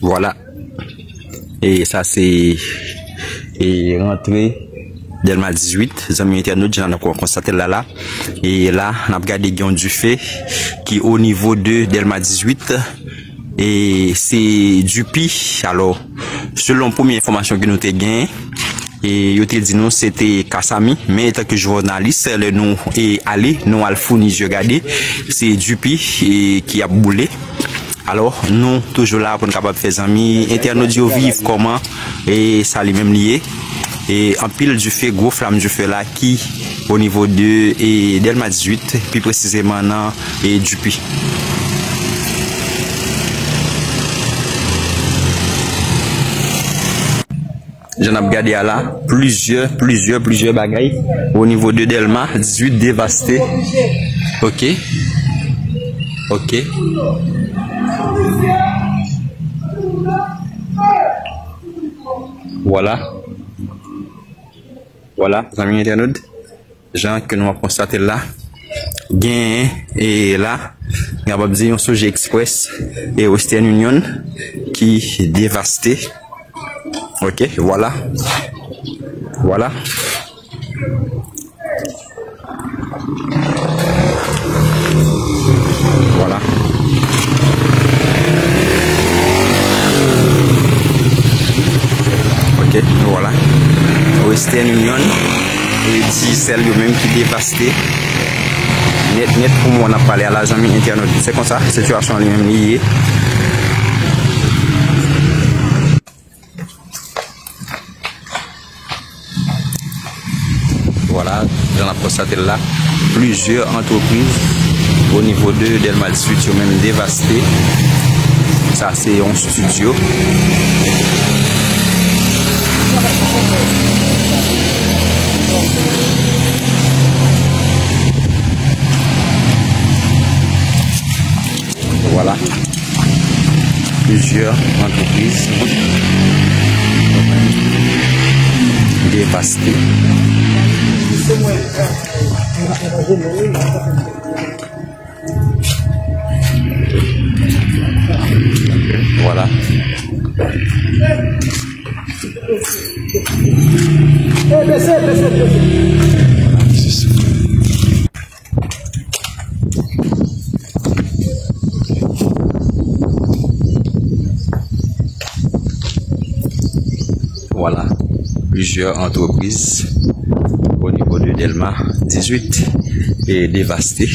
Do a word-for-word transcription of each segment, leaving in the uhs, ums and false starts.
Vwala. E sa se, e, rantre Dèlma dizuit, zanmi entènot, jan nou konstate l la la. E la, n ap gade gen yon dife ki o nivo de Dèlma dizuit. E se dipi. Alò, selon premye enfòmasyon ke nou te gen, e yo te di nou se te kasami, men etanke jounalis, lè nou, e, ale, nou al founi zye gade, se dipi, e, ki ap boule. Alò, nou toujou la pou n kapab fè zanmi entènot yo viv kòman, e, sa li menm li ye. E anpil dife, gwo flam dife la ki o nivo de, e, Dèlma dizuit, pi presizeman nan, e, dipi. Jan n ap gade a la, plizyè, plizyè, plizyè bagay o nivo de Dèlma dizuit devaste. Ok. Ok. Vwala. Vwala, zanmi entènot. Jan ke nou ap konstate l la, gen, e la, m kapab di yon Soje Express e Western Union ki devaste. Ok, vwala. Vwala. Vwala. Ok, vwala. Western Union e Digicel yo menm ki devaste nèt nèt pou moman n ap pale a la, zanmi entènot. Se konsa sitiyasyon an li menm li ye. Vwala, jan n ap konstate l la, plizyè antrepriz o nivo de Dèlma dizuit yo menm devaste. Sa se yon estidyo. Vwala. Plizyè antrepriz devaste. Vwala. Vwala, plizyè antrepriz o nivo de Dèlma dizuit e devaste.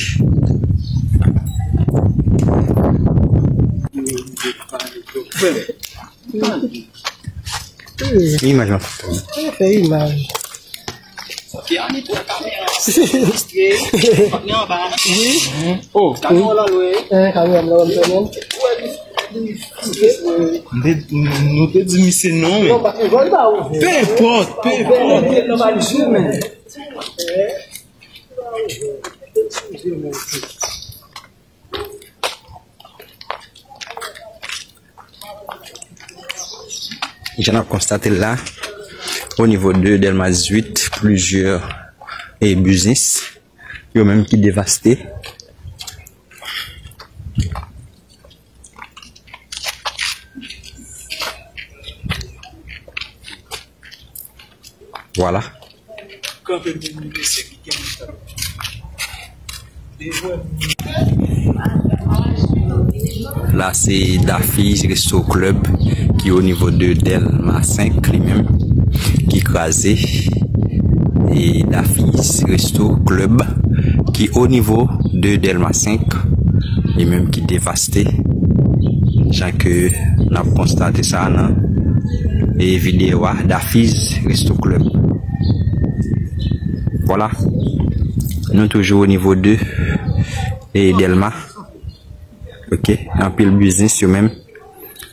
Imaj lan foto. Fè imaj. Wi. Oh, kamyon an lwe. Eh, kamyon an lwe, kamyon. Nou te, nou te di misye non, men. Pe enpòt, pe enpòt. Jan n ap konstate l la, o nivo de Dèlma dizuit, plizyè, e, biznis, yo menm ki devaste. Vwala. La se Dafiz Resto Club ki o nivo de Dèlma senk li menm ki kraze. E Dafiz Resto Club ki o nivo de Dèlma senk li menm ki devaste. Jan ke n ap konstate sa nan, e, videyo a, Dafiz Resto Club. Vwala. Nou toujou o nivo de, e, Dèlma. Ok. Anpil biznis yo menm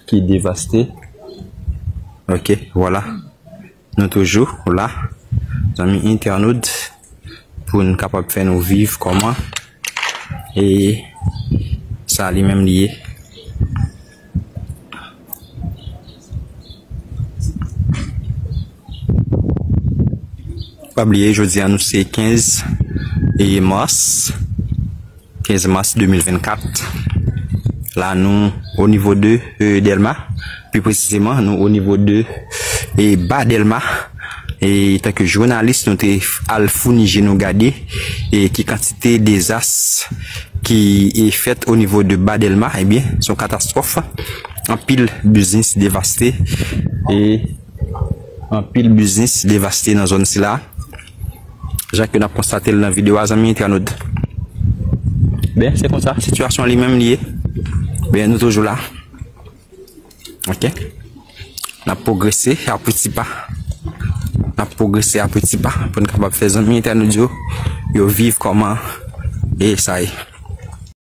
ki devaste. Ok, vwala. Nou toujou la, zanmi entènot, pou n kapab fè nou viv kòman, e, sa li menm li ye. Pa bliye, jodi a nou se kenz e mas, kenz mas de mil vennkat. La nou o nivo de e, Dèlma, pi presizeman nou o nivo de e, Ba Dèlma. E tanke jounalis nou te al founi je nou gade e ki kantite dezas ki e fèt o nivo de Ba Dèlma, ebyen se yon katastwòf. Anpil biznis devaste e anpil biznis devaste nan zòn sila. Jan ke n ap konstate l nan videyo a, zanmi entènot. Ben, se konsa sitiyasyon li menm li ye. Ben, nou toujou la. Ok. N ap pwogrese a piti pa. N ap pwogrese a piti pa pou n kapab fè zanmi entènot yo, yo viv kòman e sa ye.